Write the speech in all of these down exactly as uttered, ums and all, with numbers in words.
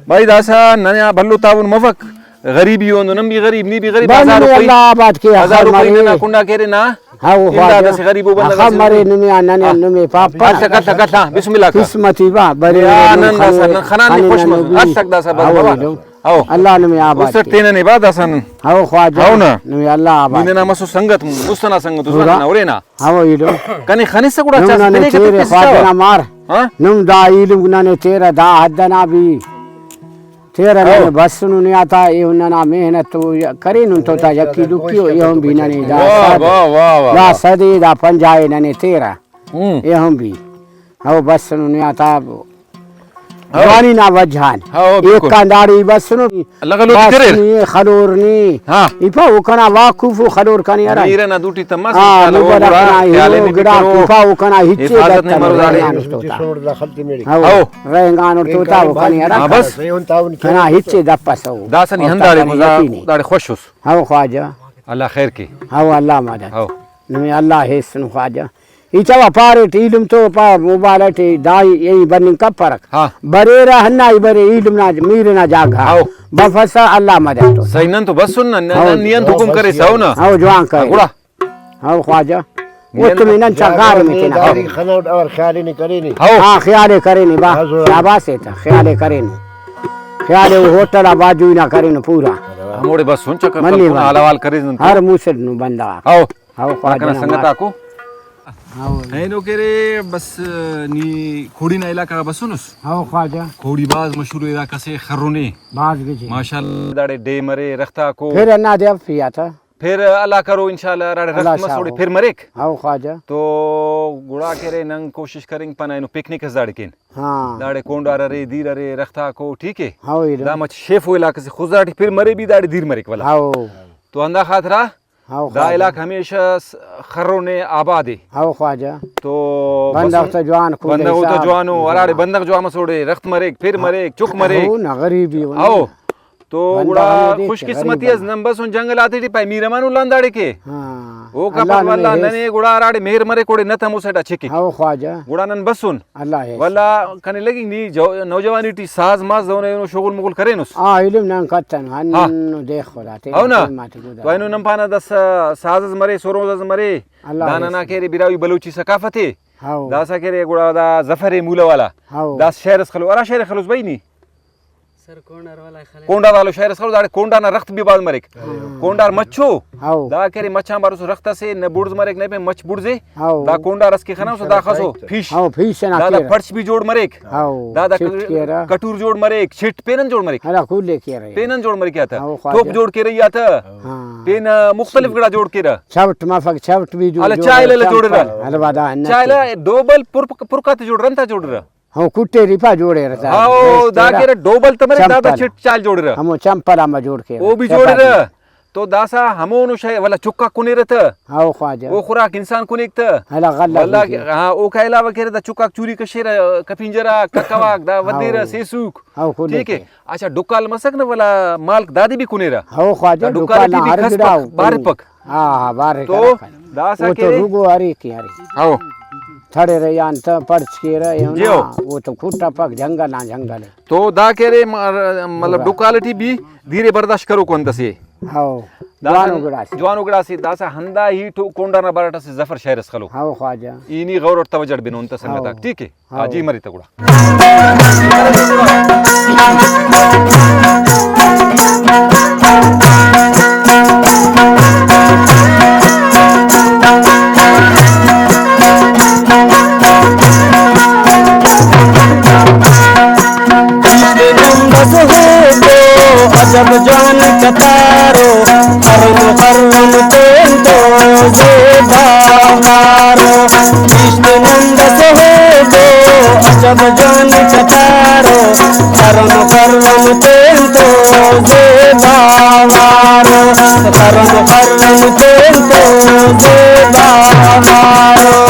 بھائی داسہ ننے آ بھلو تعاون مفک، غریبی اُن، نن بھی غریب، نی بھی غریب، بس ہزار نمے روپئی، اللہ آباد کے، ہزار آخر روپئی مرے۔ ننا کنڈا کیرے نا، ہاں، او امداد خواجہ۔ اسہ غریب و بندغ آخر اسے مرے نمے آ ننے ہاں۔ نمے پاپا۔ کتھ، کتھ، کتھ، بسم اللہ کر۔ قسمتی با، برے یا نن نن داسہ خنے، نن خنانے خنے خوش نن مس۔ بھی۔ اچھک داسہ بس ہاں، بابا۔ وہی لو۔ ہاں۔ اللہ نمے آباد اس کے۔ تینا نے بعد داسہ نن۔ ہاں، خواجہ۔ ہاں نا۔ نمے اللہ آباد نی ننا کے۔ مسو سنگت، مستنا سنگت، اس پورا۔ نا اُرے نا۔ ہاں، وہی لو۔ کنے خنسہ گڑا نم چاس ننے تینے کہ تیرے تپسہ خواجہ چاوہ۔ نا مار۔ ہاں؟ نم دا ایلم ننے تیرہ دا حد ئنا بھی۔ تیرہ ہاؤ۔ ننے بسنو نے آتا، ایہن ننا محنت تو کرینن تو تا یکی دکی او، ایہن بھی ننے دا واہ، صد، واہ، واہ، واہ، دا واہ۔ صد اے، دا پنجاہ اے ننے تیرہ۔ ہم۔ ایہن بھی۔ ہاؤ، بسنو نے آتا ہاؤ۔ جوانی نا وجہ آن۔ ہاؤ، بالکل۔ ایکان داڑے بسنو۔ لغ لوٹ بس کریر۔ نی، خلور نی۔ ہاں۔ ای پاو کنا واقف و خلور کنے ہرا۔ میرہ نا دوٹی تماس ہاں، انشاءاللہ، او مبارک گڑا نا، خیال ایہو نے گڑا بکرو۔ کو پاو کنا ہچے حفاظت دت نے مرو داڑے۔ ہاؤ۔ ہاؤ۔ رہنگان اور توتا وہ کھانی ہرا ہاں، بس۔ کنا ہچے دپسو۔ داسہ نی ہنداڑے مزا داڑے خوش اس۔ ہاؤ خواجہ۔ اللہ خیر کے۔ ہاؤ، اللہ مدد۔ ہاؤ۔ نمے اللہ ہیس نو خواجہ۔ ای چوا پاریٹ ایلم تو پا موبائل ٹی دا ای بننگ کپرک۔ ہاں۔ بریرہ ہندا ای برے ایلم نا میر نا جاگہ۔ ہاؤ۔ بفسہ اللہ مدد تو۔ صحیح، نن تو بسن نن، ہاؤ۔ نن نی انت حکم کریسہ، ہاؤ نا؟ ہاؤ، جوان کرے۔ گڑا؟ ہاؤ خواجہ۔ نی او تو انت میں نن چا جاگہ غار میں نے تینا۔ داری خنوٹ اور خیال نے کرینے۔ ہاؤ۔ ہاں، خیال ءِ کرینے با۔ ہاں، زور۔ شاباس ءِ تا، خیال ءِ کرینے۔ خیال ءِ ہوٹل آ باجو نا کرینے پورا۔ ہموڑے بس ہن چکر منی کن با۔ حال احوال کریس نن تو۔ ہر موسم نو بندغ آک۔ ہاؤ۔ ہاؤ، خواجہ کنا نا سنگت مار۔ آکو۔ ہاؤ۔ اینو کہ ارے بس نی کھوڑی نا علاقہ غا بسونس۔ ہاؤ، خواجہ۔ کھوڑی بھاز مشہور علاقہ سے خرنے۔ بھاز گجے۔ ماشاءاللہ داڑے ڈیہہ مرے رخت آکو۔ پھر ہندا دے افی آتا۔ پھر اللہ کرو انشاءاللہ ہراڑے اللہ رخت مس اوڑے شاغو۔ پھر مریک۔ ہاؤ خواجہ۔ تو گڑا کہ ارے نن کوشش کرینگ پانہ اینو پکنک اس داڑے کین۔ ہاں۔ داڑے کونڈار ارے، دیر ارے، رخت آکو، ٹھیک ہے؟ ہاؤ ایلو۔ دا مچ شیفو علاقہ سے خضدار ٹی پھر مرے بھی داڑے دیر مریک ولا۔ ہاؤ۔ تو ہندا خاطرا ہاؤ دا خواجہ۔ علاقہ ہمیشہ س-، خرو نے آباد ہے۔ ہاؤ خواجہ۔ تو بندغ بس تا جوان خون بندغ تا حساب۔ جوانو، ہراڑے ہاں۔ بندغ جوان مسوڑے، رخت مریک، پھر ہاں۔ مریک، چک مریک۔ ہاؤ نا، غریبی ہو نا۔ ہاؤ۔ تو بندغ گڑا ہمودے خوش کہ غریب قسمتی اس بندغ۔ نن بسن جنگل آتے ٹی پائے میر امان الان داڑے کے۔ ہاں۔ اوکا اللہ پد نمے ولدا ہیس۔ ننے گڑا ہراڑے مہر مریک اوڑے نت ہمو سائیڈا چکک۔ ہاؤ خواجہ۔ گڑا نن بسن۔ اللہ ہیس۔ ولدا کنے لگنگ نی جو-، نوجوانی ٹی ساز ماز دہن اینو شغل مغل کرینس۔ آ علم نن کتن ہاں۔ ہنو دیخ خدا تے ہاؤ نا۔ ٹائم آتے گزارا۔ تو اینو نن پانہ دس ساز اس مرے، سروز اس مرے۔ اللہ دا ہیس۔ ننا کہ ارے براہوئی بلوچی ثقافت اے۔ ہاؤ۔ داسا کہ ارے گڑا دا ظفر اے مولہ والا۔ ہاؤ۔ دا شعر اس خلو، ہرا شعر خلوس بھائی نی؟ سر کونڈار والا خلے۔ کونڈار والو شعر اس خلو، داڑے کونڈار نا رخت بھی بھاز مریک۔ ہاں۔ کونڈار مچو۔ ہاؤ۔ دا کہ ارے مچ آن بھروسو رخت اسے، نہ بڑز مریک، نہ پین مچ بڑزے۔ ہاؤ۔ دا کونڈار اس کہ خنوسو، دا خسو پیش۔ ہاؤ، پیش ئنا دا، دا کیرہ۔ پڑچ بھی جوڑ مریک۔ ہاؤ۔ دا، دا چٹ کیرہ۔ کٹور جوڑ مریک، چٹ پین ہم جوڑ مریک۔ ہرا کل ئے کیرہ۔ پین ہم جوڑ مریک آتا۔ ہاؤ خواجہ۔ توپ جوڑ کیرہ ای آتا۔ ہاں۔ پین مختلف گڑا جوڑ کیرہ۔ چوٹ مفک، چوٹ بھی جوڑ، ہلہ چائے للہ جوڑرہ۔ ہلہ بادا انت۔ چائے لہ ڈوبل پر، پر کاتے جوڑرہ، انتا جوڑرہ۔ ہمو کٹے ریپا جوڑیرہ تا۔ ہاؤ، دا کیرہ ڈوبل تہ مریک، دادا چمپل۔ چٹ چائل جوڑیرہ۔ ہمو چمپل آنبار جوڑ کیرہ۔ او بھی جوڑیرہ۔ تو داسا ہمونو شے ولا چکاک کنیرہ تہ۔ ہاؤ خواجہ۔ او خوراک انسان کنیک تہ۔ ہلا غلہ ولا بھی کیرہ۔ ہاں، اوکا علاوہ کیرہ دا چکاک چوری کشیرہ، کپینجرہ، ککواک، دا ودیرہ، ہاؤ۔ سیسوک۔ ہاؤ، کل ٹھیک ہے۔ کیرہ۔ اچھا، ڈکال مسک نا ولا مالک دادے بھی کنیرہ۔ ہاؤ خواجہ، دا ڈکال ڈکال نا ٹی بھی ہر کس گڑا پک، او بارفک۔ ہاں، ہاں، بارفک تو ہرا خواجہ۔ داسا او تو کیرہ۔ روگو ہرے کہ ارے۔ ہاؤ۔ تھڑیرہ یا انت پڑچ کیرہ، ایہن جی ہو۔ او تو کھٹفک جنگل آن جنگل۔ تو دا کہ ارے مر-، مطلب گڑا۔ ڈکال ٹی بھی دیرے برداشت کروکو انت اسے۔ ہاؤ۔ داسہ جوانو گڑاسے۔ جوانو گڑاسے، داسہ ہندا ہیت و کونڈا نا بارٹ اسہ ظفر شعر اس خلو۔ ہاؤ خواجہ۔ ای نی غور اٹ توجہ اٹ بنو انت سنگت آک، ہاؤ۔ ٹھیک ہے؟ ہاؤ۔ حاجی مرے تا گڑا۔ عجب جوان قطارو، خرن خرن تین تو زیبا مارو۔ عشق نند سہیبو، عجب جوان قطارو، خرن خرن تین تو زیبا مارو۔ خرن خرن تین تو زیبا مارو۔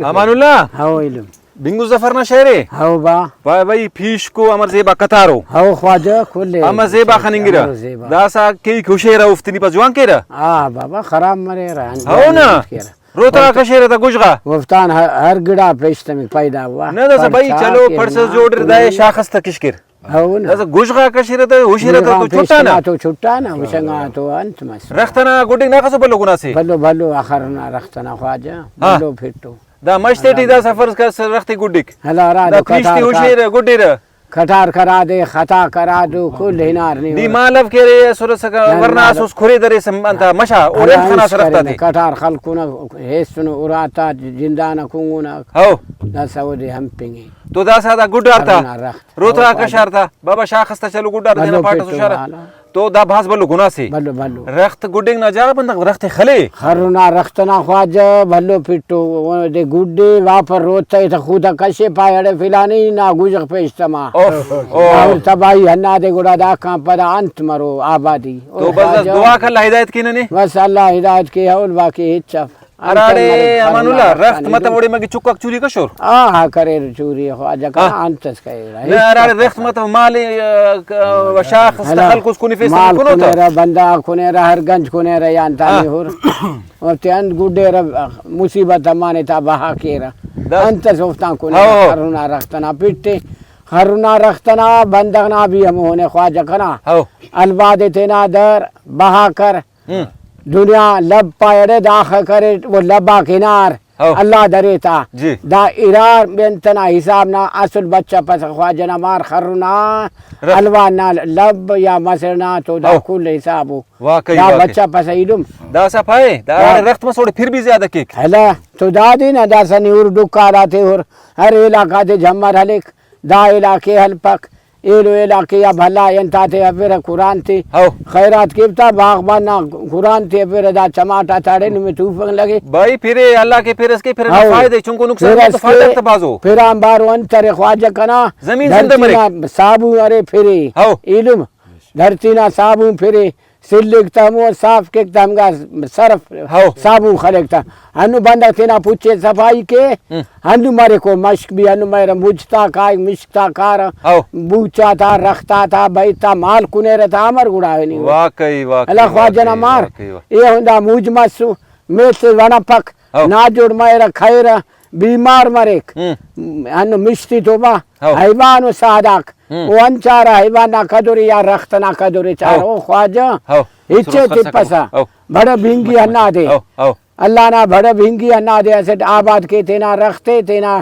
امان اللہ۔ ہاؤ ایلم۔ بنگو ظفر نا شعر ءِ؟ ہاؤ با۔ پائے بھئی، پیشکو امر زیبا قطارو۔ ہاؤ خواجہ، کل ءِ۔ امر زیبا خننگرہ۔ امر زیبا۔ داسہ کیک ہشیرہ، اوفتے نی پاس جوان کیرہ؟ آ بابا، خراب مریرہ، ہاؤ نا۔ کیرہ۔ روتہ غا کشیرہ تا گژغا۔ اوفتان ہر، ہر گڑا پیشتمک پیدا ہوا۔ نہ داسہ بھئی، پرچا چلو، کہ پڑسس نا جوڑر، دائے شاخس تا کشکر۔ ہاؤ نا۔ داسہ گژغا کشیرہ تا ہشیرہ تا تو گژغا چٹانا۔ پیشتما تو چٹانا، ہشنگا تو انت مس۔ رخت ئنا گڈنگ نا کسو بھلو گناہ سے۔ بھلو، بھلو، آخر نا رخت ئنا خواجہ، ہاں۔ بھلو پھٹو۔ دا مش تیٹی داسہ فرض کر رخت ئے گڈک۔ ہلا ہرا دا دو پیش تے کٹار کا-، ہشیرہ، گڈیرہ۔ کٹار کرا دے، خطا کرا دو، کل ہنار نے دی اور۔ مالو کہ ارے اسر اسکا نن ورنا مالو۔ اسوس کھرے درے سم-، انتا مشا، اور ہلا انت خنا انت سر کرے رختا نا، تے۔ کٹار خلکونا ہیسنو اراتا جندانا کنگونا۔ ہو۔ داسہ اودے ہمپنگے۔ تو داسہ دا گڈار تا۔ ہرنا رخت۔ روتہ ہو، کشار تا۔ بابا شاخ اس تا چلو گڈار تینا بھلو پاٹ اس پٹو ہشارہ۔ والا۔ تو دا بھاز بھلو گناہ سے۔ بھلو، بھلو۔ رخت گڈنگ نا جاگہ بندغ رخت ءِ خلے۔ خرنا رخت ئنا خواجہ بھلو پٹو، اودے گڈے واپر روتہ ءِ تہ خود آ کشے پائے اڑے فلانی نا گژغ پیش تما۔ اوف، اوف۔ اور تباہی ہندادے گڑا داکان پدا انت مرو آبادی۔ تو بس، بس خواجہ۔ دعا کر اللہ ہدایت کے ننے۔ بس اللہ ہدایت کے، اور باقی ہچ اف۔ ہراڑے انت مرے امان اللہ، خرنا رخت متو وڑے مگہ چکاک چوری کشور؟ آ، ہا، کریر چوری خواجہ کنا، ہاں۔ انت اس کریرہ، نہ، ہچ ہراڑے رخت متو مال، آ، ک-، و شاخ اس ہلا، خلق اس کنفیس مال کنو تہ۔ کنیرہ، بندغ کنیرہ، ہر گنج کنیرہ، یعنی ہاں۔ تانی ہر۔ اوفتے انت گڈیرہ، مصیبت امانے تا بہا کیرہ۔ دس۔ انت اس اوفتان کنیرہ، ہو، ہو۔ خرنا رخت ئنا پٹے۔ خرنا رخت ئنا بندغ نا بھی ہمونے خواجہ کنا۔ ہو۔ البادے تینا در بہا کر۔ ہم۔ دنیا لب پائڑ داخہ کریٹ، وہ لب آک ہنار۔ ہو۔ اللہ درے تا۔ جی۔ دا ارار بین تنا حساب نا اسل بچہ پسہ خواجہ نا مار خرنا رخت۔ حلوان نا لب یا مسڑ نا تو دا ہو۔ کل حساب ءُ۔ واقعی، دا واقعی۔ بچہ پسہ ایلم۔ داسہ پائے، دا دا اڑے رخت مسوڑے پھر بھی زیادہ کیک۔ ہلا، تو دادے نا داسہ نی ہر ڈکھ آلاتے ہر، ہر علاقہ تے جھمر ہلیک، دا علاقے ہلپک، ایلو علاقے آ بھلا انت آتے ہرفرہ قرآن تے ہو۔ خیرات کیوتا، باغبان نا قرآن تے ہرفرہ، دا چماٹ آتا اڑے نمے توفنگ لگے۔ بھائی پھرے، اللہ کے پھر اس کے پھر ہو۔ فائدے، چونکو نقصان پھر تو اس فائدہ کے تک بازو۔ پھر آنبار و انت ارے خواجہ کنا، زمین زندہ دھرتی مرے۔ نا صابون ارے پھرے۔ ہو۔ ایلم۔ دھرتی نا صابون پھرے، سلک تا ہمو صاف کیک تا ہمگا صرف ہو۔ صابون خلیک تا۔ ہندن بندغ تینا پچ ءِ صفائی کے، ہم۔ ہندن مریک او مشک بھی، ہندن مریرہ مچ تا کائک، مشک تا کارہ، ہو۔ بوچ آتا، رخت آتا، بید تا، مال کنیرہ تا، امر گڑا ہنی او۔ واقعی، واقعی، اللہ خواجہ نا واقعی، مار۔ واقعی، واقعی۔ اے ہندا موج مسو، میل تے ونپک، ہو۔ ناجوڑ مریرہ، کھیرہ، بیمار مریک۔ ہم۔ ہندن مشتی تو با، ہو۔ حیوان و ساداک۔ ہم۔ او انچارہ حیوان نا قدر یا رخت نا قدر چارہ۔ ہو۔ او خواجہ، ہو۔ ہچے سروز خرچہ تپسہ۔ کرو۔ ہو۔ بھڑ بھنگی ہنادے۔ ہو، ہو۔ اللہ نا بھڑ بھنگی ہنادے اسٹ آباد کے تینا رخت ءِ، تینا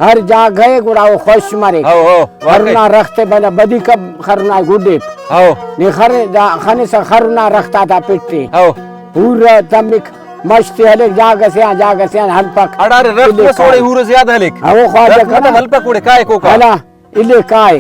ہر جاگہ ءِ، گڑا او خوش مریک۔ ہو، ہو، واقعی۔ خرنا رخت ءِ بندغ بدی کب خرنا گڈیپ۔ ہو۔ نی خر دا خنسہ خرنا رخت آتا پٹے۔ ہو۔ پورا تمک مش تے ہلیک جاگہ سے آن جاگہ سے آن ہلپک۔ اڑارے رخت مسوڑے ہورو زیادہ ہلیک۔ ہو خواجہ رخت مطلب کنا۔ ہلپک اوڑے کائک اوکا۔ ہلا۔ الے کائک۔